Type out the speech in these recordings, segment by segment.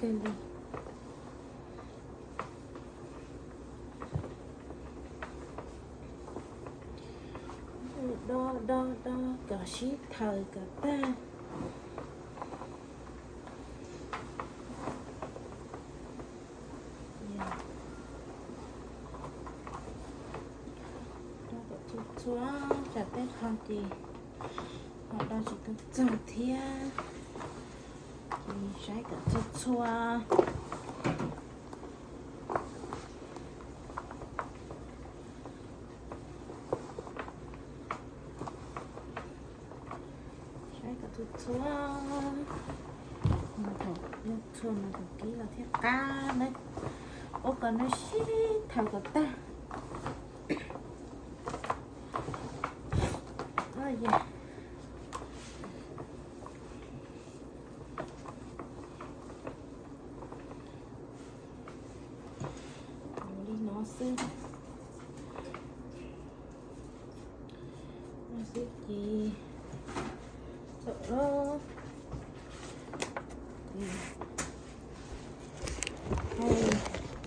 Do do do kom sib thaws kom tag. Do kom txhua txhua, tsam tej qho ces ho do tsis tau txog thiab. Ces saib kom txhua txhua. Saib kom txhua txhua. Thaum yog txhua mas thaum kib los thiaj qab na. Ua kom nws sib thaws kom tag. Li no xwb. No xwb ces txawm los.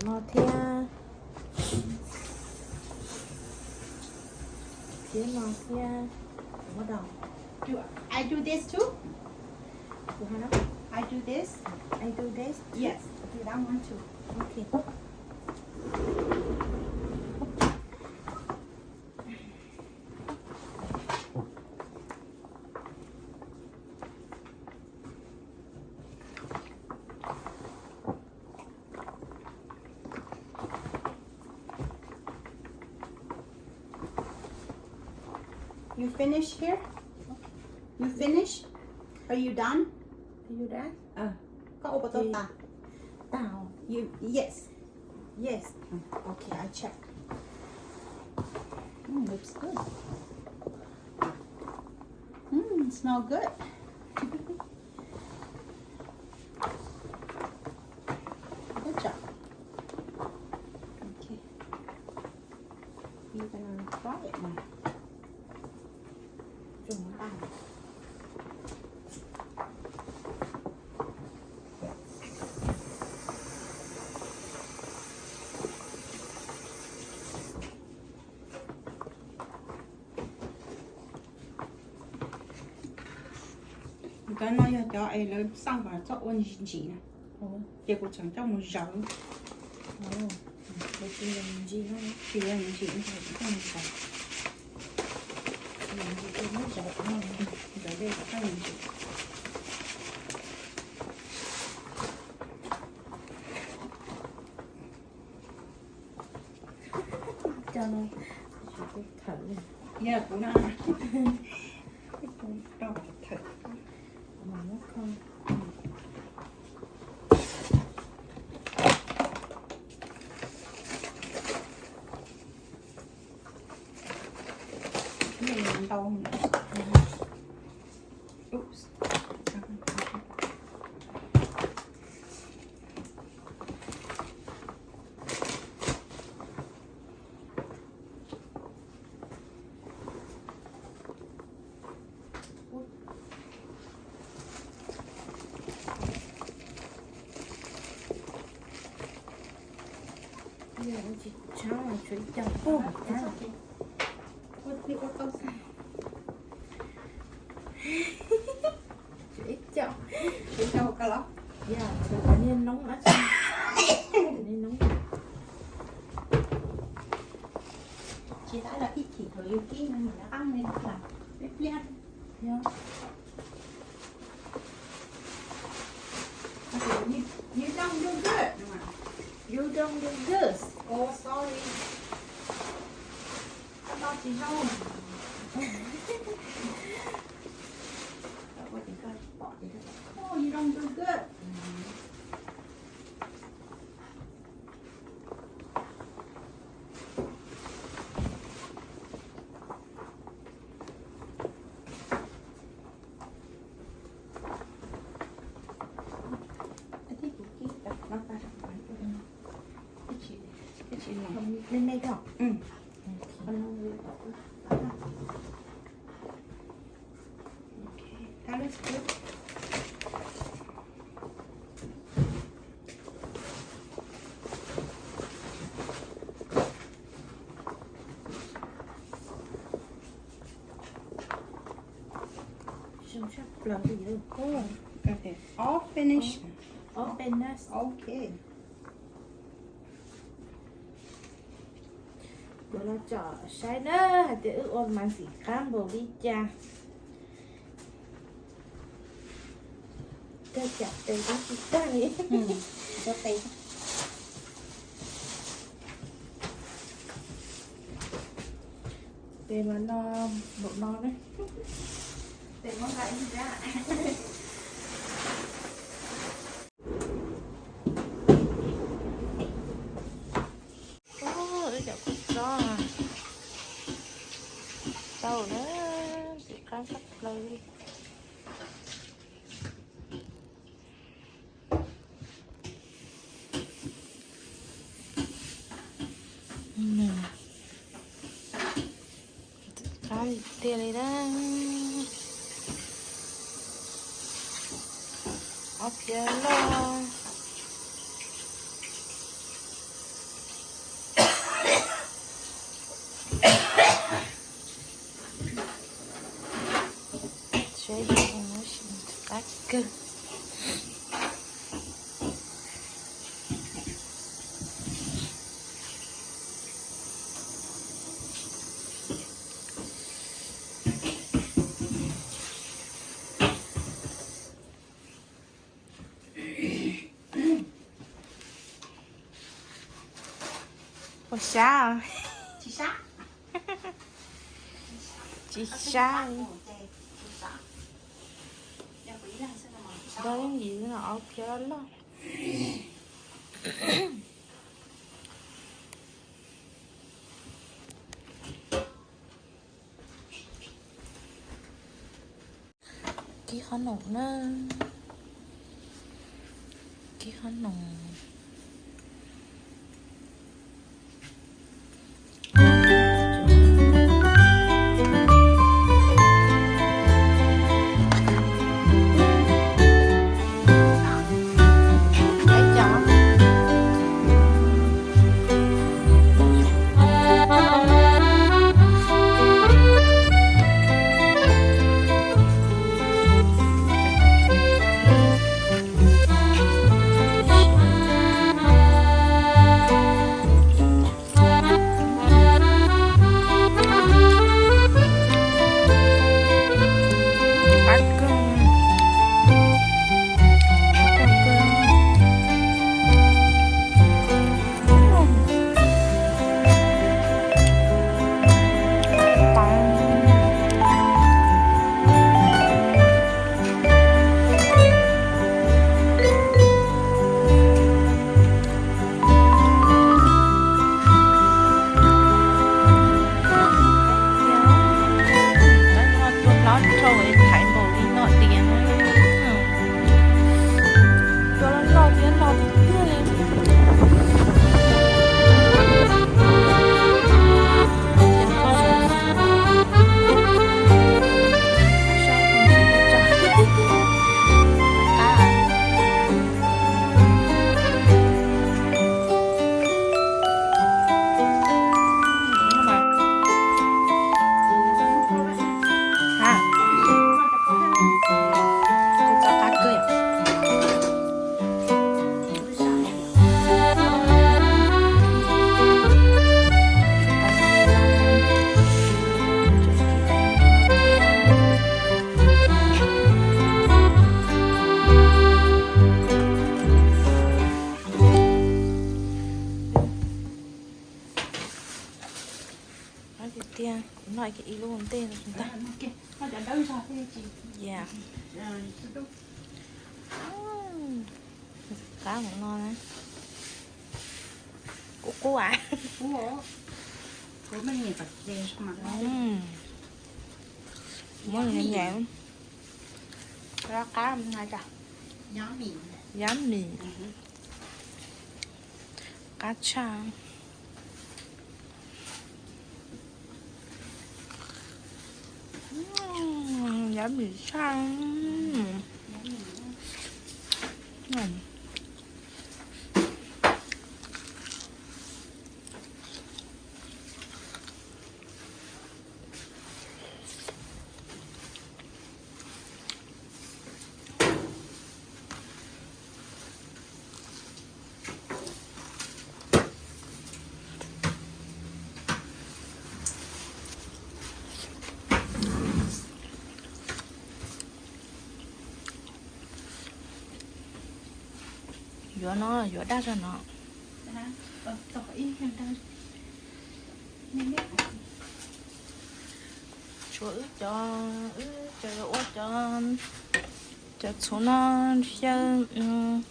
No thiab. Thiab no thiab. Ua dog. Do I do this too? I do this. I do this. Yes, do that one too. Okay. You finish here? You finish? Are you done? Are you done? Koj ua puas tau tas? Tau. Yes. Yes. Okay, I check. Mm, looks good. Mm, smell good. Good job. Okay. You're gonna fry it now. Dùng món ăn. Cov no yog cov es lawv xaj kom txhob ua ntsim ntsim na. Ces kuv tseem coj mus zawv. Tsis yog ntsim, coj mus zawv. Zawv dej kom txhob ntsim. Cov no, kuv no, rau thawm. Ntau. Oops. Ua ib co, ua ib co ka los. Yog tshuav cov niag noob dab tsi, cov niag noob. Tsis tas los ib chim thaum yus kib no nws qab li pliab pliab. Yog. You, you don't do good. You don't do good. Oh, sorry. Koj tsis zoo. Oh, you don't do good. That looks good. Zoo sab plaws li. Oh, okay. All finished. All finished. Okay. Kuv los tsom saib na hais tias wb ua mas ntxim qab npaum li cas. Kawg cam tes kuv tsis tag li. Tes mas no, npaum no ne. Tes muab nqa ib nrab. Ub, wb cov kua txob tau na, ntxim qab tshaj plaws li. Qab tiag li na. Ob phiab loj. Saib qab kawg. Ua sab. Tsis sab. Rau ib yim no ob phiab loj. Kib qhob noom na. Kib qhob noom. Cua loj loj thiab no tiag tiag li. Tiag tiag, kuv noj ib lub ntej no ntag. Qab mus no na. Qub qub a. Muab nyem nyem. Qab, qab, yummy. Qab tshaj. Yummy tshaj. Yuav no, yuav daj zog no. Tshuav wb cov, wb cov yuav ua cov, cov txhuv no xyaw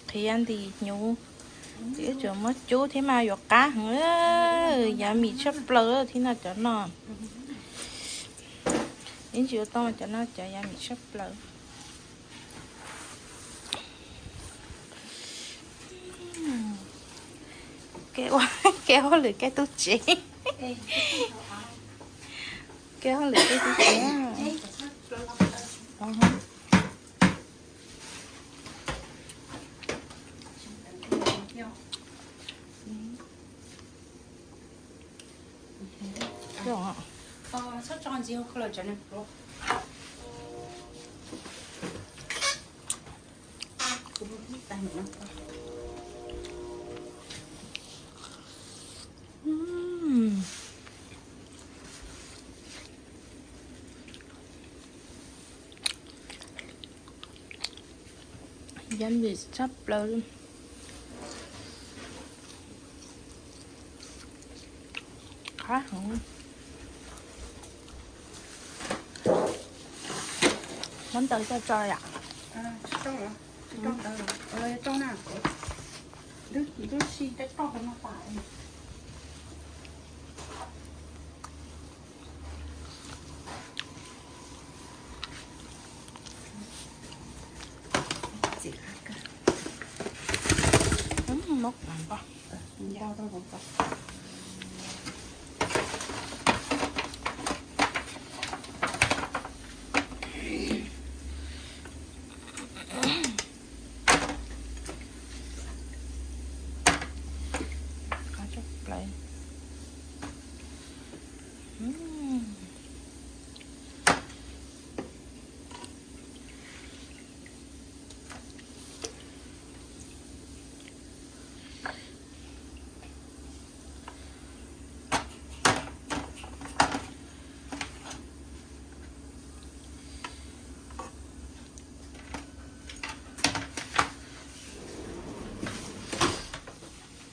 qhiav ntim hnyuv, wb tsuas muab cub thiab mas yuav qab heev, yav mim tshaj plaws thiab no cov no. Ib ntsis ua tau cov no cov yav mim tshaj plaws. Kev ua, kev hauj lwm kev tu tsev. Kev hauj lwm kev tu tsev. Yummy tshaj plaws. Qab heev. Mov ntawd tso tso yom? Qab tshaj plaws.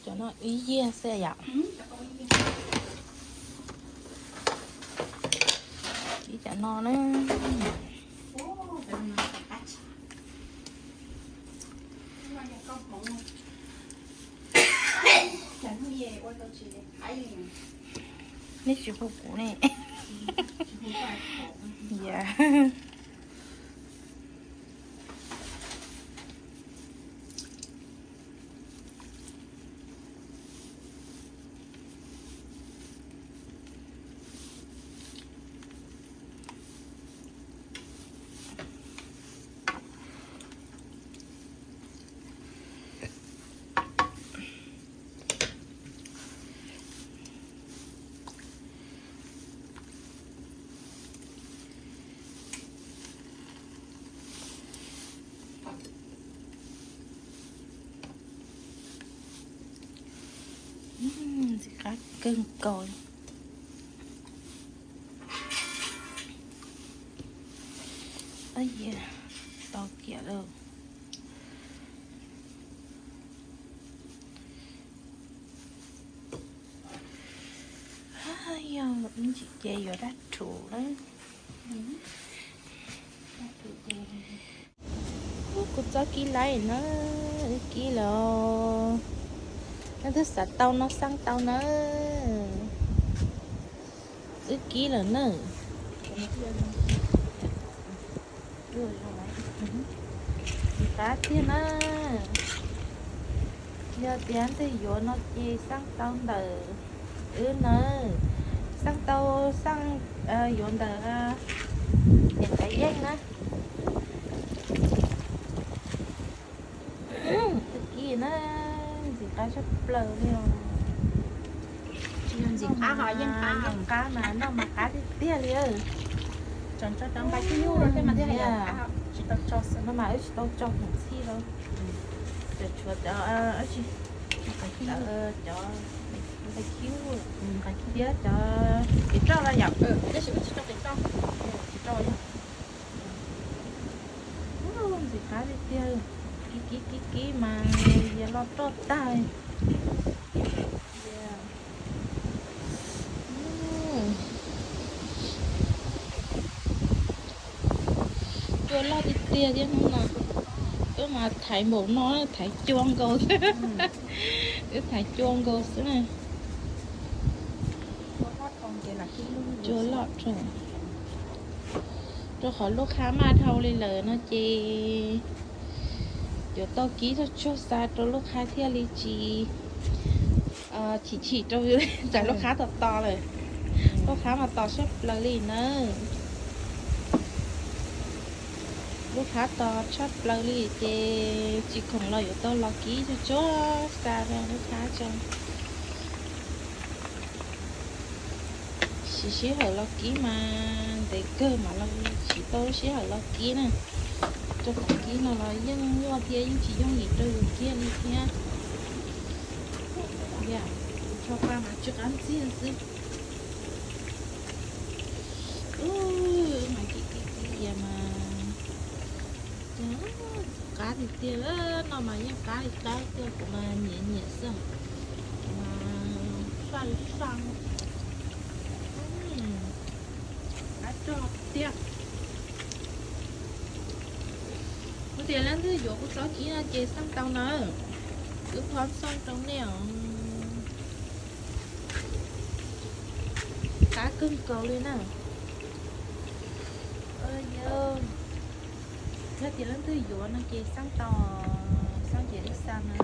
Cov no ib yiag xwb yom? Ib cov no na. Neb tsis hu kuv ne. Yam. Ntxim qab kawg nkaus li. Tau tiam lawm. Yog ib ntsis ces yuav dab rhuv lawm. Kuv txoj kib laib na, wb kib lawm. Leej twg xav tau no xaj tau na. Wb kib lawm na. Qab tiag na. Yog tias leej twg yuav no ces xaj tau ntawm wb nawb. Xaj tau, xaj, yuav ntawm niam Qhov Yeej na. Txoj kib na, ntxim qab tshaj plaws li os. Ntxim qab ho yeej qab, qab mas noj mas qab tiag tiag li. Tseem tso cov nqaij khib nyuj rau thiab mas thiaj li qab, tsis tau tso xwb no mas wb tsis tau tso hmoov txhij rau. Tseem tshuav cov, cov nqaij khib nyuj, nqaij khib nyuj thiab cov kev roj no yom. Tab sis wb tsis tso kev roj, tsis tso yom. Ntxim qab tiag tiag. Kib kib kib kib mas yog loj roj tag. Cua loj tiag tiag thiab hnub no. Wb mas thaiv npaum no, thaiv cua nkaus. Wb thaiv cua nkaus xwb na. Cua loj rau, rau qhov lub qhab maj dhau li lawm no ces yuav tau kib tsuag tsuag xa rau lub qhab thiaj li tsis chim chim rau, tsam lub qhab tos tos lawm. Lub qhab mas tos tshaj plaws li na. Lub qhab tos tshaj plaws li ces tsis khoom los yuav tau los kib tsuag tsuag xa rau lub qhab tso. Siv sij hawm los kib mas ntev kawg mam los, siv tau lub sij hawm los kib na. Rau qhov kib no los yeej nyuaj thiab yeej tsis yooj yim rau yus kiag li thiab. Yam, tsho pa mas tsis qab ntxiag xwb. Mas kib kib kib mas qab tiag tiag, no mas yeej qab li qab tiag, kuv mas nyiam nyiam xwb. Kuv mas faj li faj. Qab rog tiag. Kuv tias leej twg yuav kuv tsob kib no ces xaj tau na. Wb phob xaj rau nej os. Qab kawg nkaus li na. Yog tias leej twg yuav no ces xaj tau, xaj ces wb xa na.